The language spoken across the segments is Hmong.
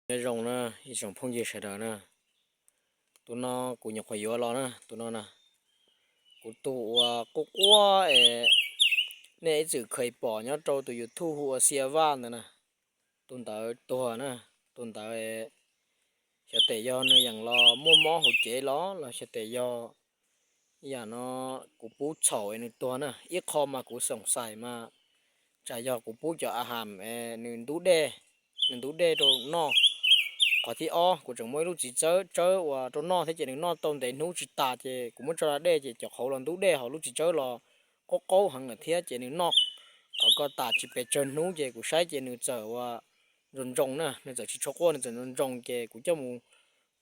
Nyob zoo na ib tsoom phooj ywg sawv daws na, tus no kuv nyuam qhuav yuav los na, tus no na, kuv tus uas quaj quaj es nej ib txwm kheev pom nyob rau tus YouTube hu ua Xia Vaj ntawd na, tus ntawd tuag na, tus ntawd xyov tes yog nws yeem los muaj mob hauv cev los los xyov tes yog yam no kuv pub txhaum es nws tuag na. Ib qho mas kuv xoom xais mas tsam yog kuv pub cov a ham es nws ntub dej, nws ntub dej rau noj. Qhov thib ob kuv tseem muaj ib lub txiv tsawb uas rau noj thiab ces nws noj tau ntev hnub tsis tas ces kuv muab tso da dej ces cov qhauv los ntub dej hauv lub txiv tsawb los qaub qaub heev lawm thiab ces nws noj qhov ko tas tsis pes tsawg hnub ces kuv saib ces nws txawm ua ntsoo ntsoo na, nws txawm tsis tshua quaj, nws txawm ntsoo ntsoo ces kuv coj mus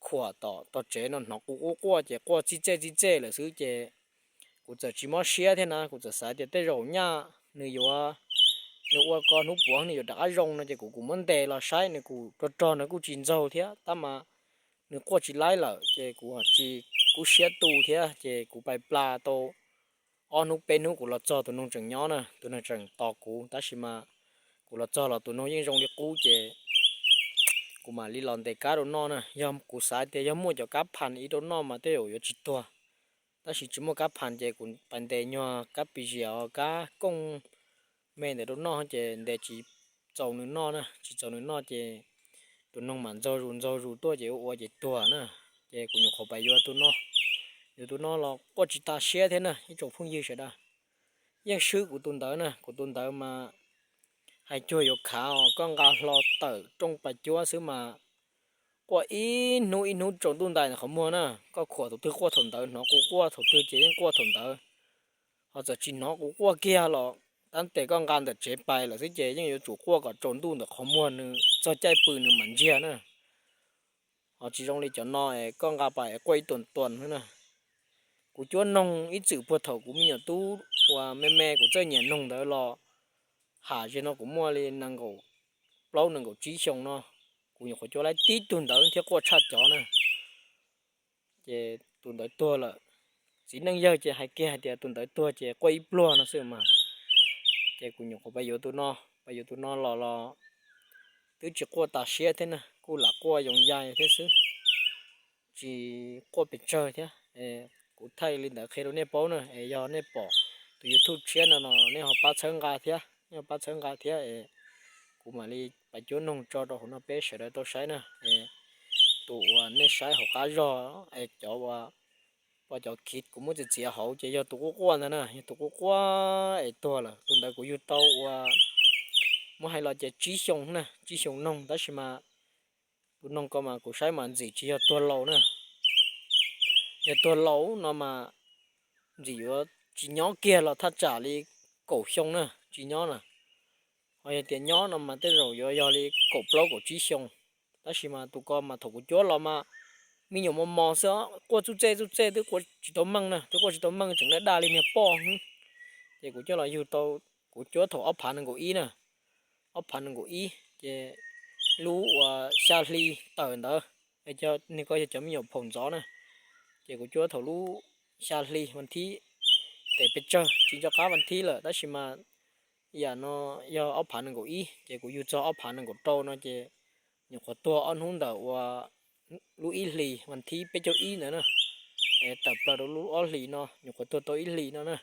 khuam tom tog tsev no hnov quj quj quaj ces quaj txij txej txij txej lawm xwb ces kuv txawm tsis mob siab thiab na, kuv txawm xav tias tej zaum nyaj nws yuav, nws ua ko hnub puav nws yuav rov qab zoo no ces kuv kuv muab ntes los saib nws kuj rog rog nws kuj tsis ntxaug thiab tab mas nws quaj tsis laib lawm ces kuv tsis kub siab tu thiab ces kuv pais plas tau ob hnub peb hnub kuv los txog tus noog tseem nyob na, tus noog tseem tos kuv tab sis mas kuv los txog los tus noog yeej zoo li qub ces kuv mam li los ntes kab rau noj na. Yog kuv xav tias yog muaj cov kab phas ib rau noj mas tej zaum yuav tsis tuag, tab sis tsis muaj kab phas ces kuv pais ntes nyuag kab pis zias kab kooj me ntawd rau noj ces ntes tsis txaus nws noj na, tsis txaus nws noj ces tus noog mam ntxaug zus ntxaug zus tuaj ces ua ua ces tuag na. Ces kuv nyuam qhuav pais yuav tus no, yuav tus no los quaj tsis tas siab thiab na ib tsoom phooj ywg sawv daws. Yeej swb kuv tus ntawd na, kuv tus ntawd mas hais cuag yuav khav os, koj nqa hlo tawm rooj pas cuab xwb mas quaj ib hnub ib hnub tsaus ntuj ntais ntawm qhov muag na. Koj khuam thaum twg quaj thaum ntawd, hnov kuv quaj thaum twg ces yeej quaj thaum ntawd. Ho txawm tsis hnov kuv quaj kiag los tab tes koj nqa ntawm tsev pais lawm xwb ces yeej yuav tsum quaj kom tsaus ntuj ntawm qhov muag nws txog caij pw nws mam ntsiag na. Ho tsis zoo li cov no es koj nqa pais es quaj ib tuas tuas xwb na. Kuv cuab noog ib txwm puag thaum kuv me nyuam tub uas me me kuv txawj nyiam noog ntawd los ham ze no kuv muaj li nees nkaum plaub nees nkaum tsib xyoo no, kuv nyuam qhuav cuab laib tib tug ntawd thiab quaj tshaj cov na. Ces tus ntawd tuag lawm. Txiv neej yawg ces hais kiag hais tias tus ntawd tuag ces quaj ib pluag no xwb mas. Ces kuv nyuam qhuav pais yuav tus no, pais yuav tus no los los twb tsis quaj tas siab thiab na, kuj lam quaj yoov yai thiab xwb, tsis quaj pes tsawg thiab. Kuv thaij li ntawd qhia rau nej paub na, es yog nej pom tus YouTube tshiab no no nej ho pab txhawb nqa thiab, nej ho pab txhawb nqa thiab es kuv mam li pais cuab noog tso rau hauv no peb sawv daws tau saib na. Es tus uas nej saib hauv qab zog es cov uas pom cov khiv kuv muab txiav txiav hauv ces yog tus quaj quaj ntawd na, yog tus quaj quaj es tuag lawm. Tus ntawd kuv yug tau uas muab hais los ces tsib xyoo na, tsib xyoo noog tab sis mas tus noog ko mas kuv saib mas ntxim tsis yog tuag laus na. Yog tuag laus no mas ntxim yuav tsis nyob kiag los thaj tsam li kaum xyoo na tsis nyob na. Ho yog tias nyob no mas tej zaum yuav yog li kaum plaub kaum tsib xyoo. Tab sis mas tus ko mas thaum kuv cuab los mas me nyuam mos mos xwb, quaj txuj txej txuj txej twb quaj tsis tau meej na, twb quaj tsis tau meej tseem daj daj li niag poj. Ces kuv coj los yug tau, kuv cuab thaum ob phav nees nkaum ib na, ob phav nees nkaum ib ces lub uas xya hli tawm ntawd, niag ko yog cov me nyuam phaum ntxov na. Ces kuv cuab thaum lub xya hli vas thib, tes pes tsawg tsis nco qab vas thib lawm tab sis mas yam no yog ob phav nees nkaum ib ces kuv yug txog ob phav nees nkaum rau no ces nyuam qhuav tuag ob hnub ntawm uas lub ib hlis vas thib peb caug ib ntawd na, tawm plaws rau lub ob hlis no nyuam qhuav tuag tau ib hlis no na.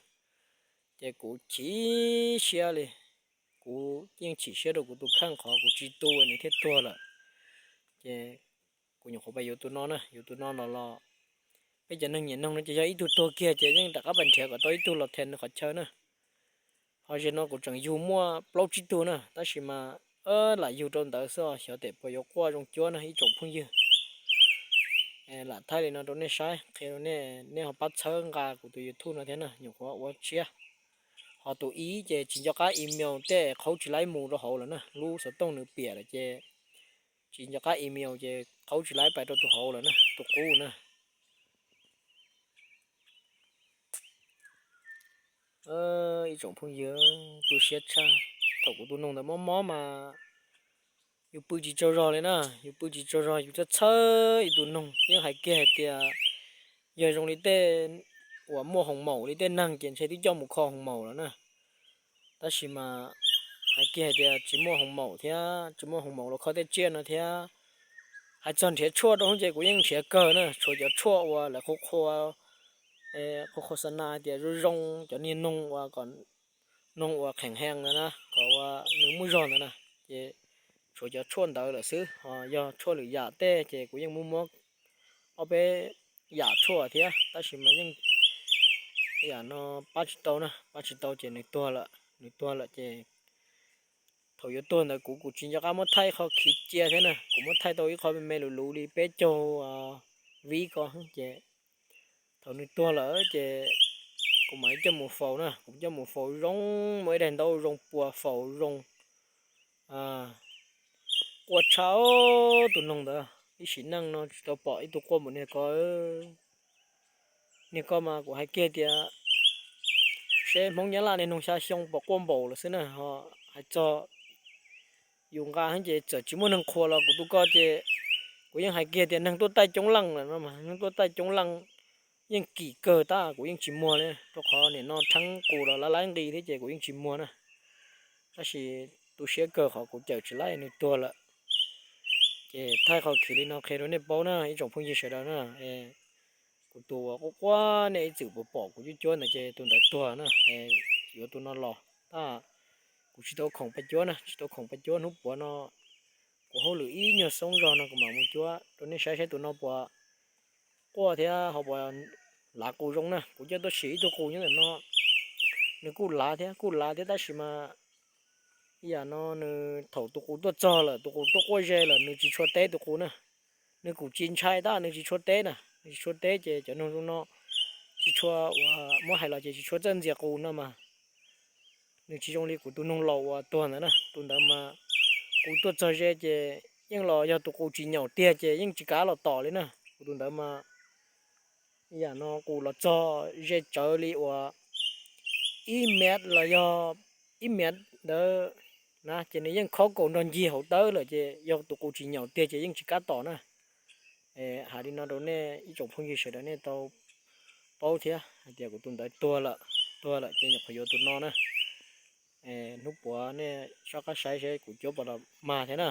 Ces kuv chim siab li, kuv yeej chim siab rau kuv tus kheej qhov kuv tsis tu nws thiaj tuag lawm. Ces kuv nyuam qhuav pais yuav tus no na, yuav tus no los los peb cov neeg nyiam noog no ces yog ib tug tuag kiag ces yeej rov qab pais nrhiav kom tau ib tug los them nws qhov chaw na. Ho zaum no kuv tseem yug muaj plaub tsib tug na tab sis mas lam yug rau ntawd xwb os, xyov tes puas yuav quaj zoo cuab na ib tsoom phooj ywg. Lam thaij li no rau nej saib qhia rau nej, nej ho pab txhawb nqa kuv tus YouTube no thiab na, nyuam qhuav ua tshiab. Ho tus ib ces tsis nco qab email tej qhaub tsis laib mus rau hauv lawm na, lub xov tooj nws piam lawm ces tsis nco qab email ces qhaub tsis laib pais rau tus hauv lawm na, tus qub na. Ib tsoom phooj ywg, tu siab tshaj, thaum kuv tus noog ntawd mob mob mas yus pw tsis tsaug zog li na, yus pw tsis tsaug zog yus txhawj txhawj yus tus noog, yeej hais kiag hais tias yog zoo li tej uas muaj hoos maum li tej neeg ces ntshe twb coj mus kho hoos maum lawm na. Tab sis mas hais kiag hais tias tsis muaj hoos maum thiab, tsis muaj hoos maum los kho tej tsiaj no thiab, Hais txog nrhiav tshuaj rau ces kuv yeej nrhiav kawg na, tshuav cov tshuaj uas lawv qhuas qhuas, qhuas qhuas xa na tias zoo zoo, cov niag noog uas kom noog uas kheem hee ntawd na, kom ua nws muaj zog ntawd na, ces tshuav cov tshuaj ntawd lawm xwb. Ho yog tshuaj lwm yam tej ces kuv yeej muab muab ob peb yam tshuaj thiab, tab sis mas yeej yam no pab tsis tau na, pab tsis tau ces nws tuag lawm, nws tuag lawm ces thaum yuav tuag ntawd kuv kuv tsis nco qab muab thaij qhov khiv cia thiab na, kuv muab thaij tau ib qho me me luv luv li peb caug vib ko ces thaum nws tuag lawm ces kuv mam coj mus faus na, kuv coj mus faus zoo, muaj ib daim ntaub zoo puas faus zoo, quaj tshaj tus noog ntawd, ib sim neej no tsis tau pom ib tug quaj npaum niag ko. Niag ko mas kuv hais kiag tias seb Hmoob Nyab Laj niag noog xya xyoo puas quaj npaum lawm xwb na, ho hais txog yus nqa ces txawm tsis muaj neeg qhuas los kuv tus ko ces kuv yeej hais kiag tias neeg tuaj taij coob leej lawm no mas, neeg tuaj taij coob leej yeej kim kawg tab kuv yeej tsis muag li, rau qhov nim no rheeb qus los lab laib nqi thiab ces kuv yeej tsis muag na. Tab sis tu siab kawg qhov kuv cawm tsis laib nws tuag lawm. Ces thaij qhov khiv li no qhia rau nej paub na ib tsoom phooj ywg sawv daws na. Kuv tus uas quaj quaj nej ib txwm puas pom kuv cuab cuab ntawd ces tus ntawd tuag na. Yuav tus no los tab kuv tsis tau khoom pais cuab na, tsis tau khoom pais cuab hnub puav no kuv hauj lwm ib nyuag xoob zog no kuv mam mus cuab rau nej saib saib tus no puas quaj thiab ho puas lav qus zoo na. Kuv coj tuaj sim ib tug qus nyob ntawm no, nws kuj lav thiab, kuj lav thiab tab sis mas ib yam no nws thaum tus qus tuaj txog lawm, tus qus tuaj quaj ze lawm nws tsis tshua teb tus qus na. Nws kuj tsis ntshai tab nws tsis tshua teb na, nws tsis tshua teb ces cov noog zoo no tsis tshua, uas muab hais los ces tsis tshua txawj ntxias qus no mas. Nws tsis zoo li kuv tus noog laus uas tuag ntawd na, tus ntawd mas kuv tuaj txog ze ces yeej los yog tus qus tsis nyaum tiag ces yeej tsis kav los tom li na. Kuv tus ntawd mas yam no qus los txog ze tsawv li uas ib mev los yog ib mev ntawd na, ces nws yeej khob kaus nrog ncig hauv tawb lawm ces yog tus qus tsis nyaum tiag ces yeej tsis kav tom na. Hais li no rau nej ib tsoom phooj ywg sawv daws nej tau paub thiab hais tias kuv tus ntawd tuag lawm, tuag lawm ces nyuam qhuav yuav tus no na. Hnub puav nej soj qab saib seb kuv cuab puas los mag thiab na.